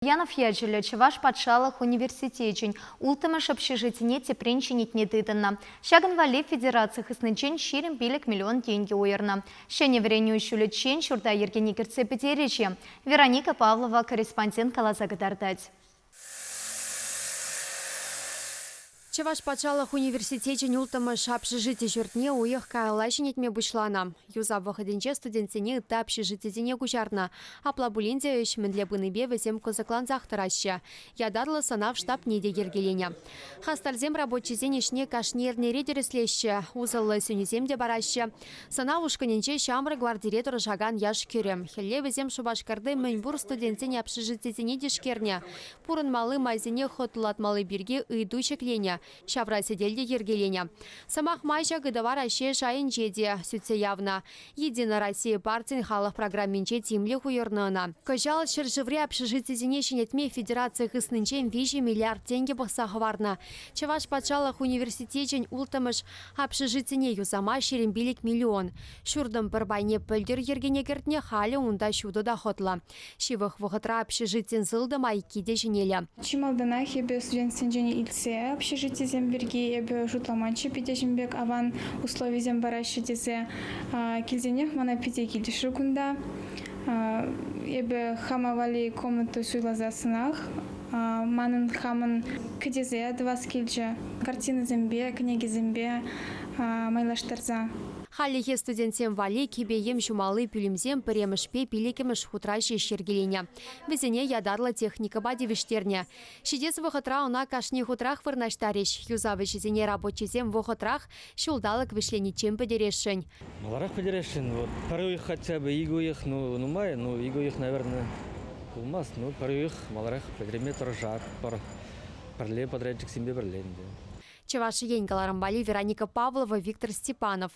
Ульянов ячӗллӗ Чӑваш патшалӑх университечӗн улттӑмӗш общежитине тӗпрен ҫӗнетме тытӑннӑ. Ҫакӑн валли федераци хыснинчен 25 миллион тенкӗ уйӑрнӑ. Ҫӗнӗ вӗренӳ ҫулӗччен ҫурта йӗркене кӗртсе пӗтерӗҫ-и? Вероника Павлова корреспондент каласа кӑтартать. Чӑваш патшалӑх университечӗн улттӑмӗш общежити ҫуртне уйӑх каялла ҫӗнетме пуҫланӑ. Юсав вӑхӑтӗнче студентсене ытти общежитисене куҫарнӑ. Апла пулин те ӗҫ мӗнле пынипе вӗсем кӑсӑклансах тӑраҫҫӗ. Ятарлӑ сӑнав штабне те йӗркеленӗ. Хастарсем рабочисен ӗҫне кашни эрнере тӗрӗслеҫҫӗ, усӑллӑ сӗнӳсем те параҫҫӗ. Сӑнав ушкӑнӗнче ҫамрӑк гвардире тӑрӑшакан яш-кӗрӗм. Хӗлле вӗсем Шупашкарти мӗнпур студентсен общежитисене тишкернӗ. Пурӑнмалли майсене хӑтлӑлатмалли пирки ыйту ҫӗкленӗ, ҫавра сӗтел те йӗркеленӗ. Сӑмах май, ҫак ыйтӑва Раҫҫей шайӗнче те сӳтсе явнӑ. Единая Россия партин халӑх программинче тимлӗх уйӑрнӑ ӑна. Кӑҫал ҫӗршыври общежитисене ҫӗнетме федераци хыснинчен 3 миллиард тенкӗ пӑхса хӑварнӑ. Чӑваш патшалӑх университечӗн улттӑмӗш общежитине юсама 25 миллион. Ҫуртӑн пӗр пайне пӗлтӗр йӗркене кӗртнӗ, халӗ унта ҫутӑ та хӑтлӑ. Ҫывӑх вӑхӑтра общежитин сылтӑм айкки те ҫӗнелӗ. Чи малтанах эпӗ студентсенчен илтсе общежитисем пирки эпӗ шутламанччӗ питӗ ҫын пек аван условисем параҫҫӗ тесе. Килсенех мана питӗ килӗшрӗ кунта. Эпӗ хама валли комната суйласассӑнах манӑн хамӑн кӗтесе тӑвас килчӗ. Картинӑсемпе, кӗнекесемпе майлаштарса. Хальлӗхе студентсем валли кӗпе-йӗм ҫумалли пӳлӗмсем пӗрремӗшпе пиллӗкмӗш хутра ҫеҫ йӗркеленӗ. Вӗсене ятарлӑ техникӑпа тивӗҫтернӗ. Ҫитес вӑхӑтра ӑна кашни хутрах вырнаҫтарӗҫ. Юсав ӗҫӗсене рабочисем вӑхӑтрах, ҫулталӑк вӗҫлениччен пӗтересшӗн. Маларах пӗтересшӗн. Вот пӗр уйӑх хотя бы, икӗ уйӑх, ну, нумай, ну, икӗ уйӑх, наверное, пулмасть. Ну, пӗр уйӑх маларах пӗтерме тӑрӑшатпӑр. Пӗрле подрядчиксемпе пӗрле ӗнтӗ. Чӑваш Ен кӑларӑмпа Вероника Павлова, Виктор Степанов.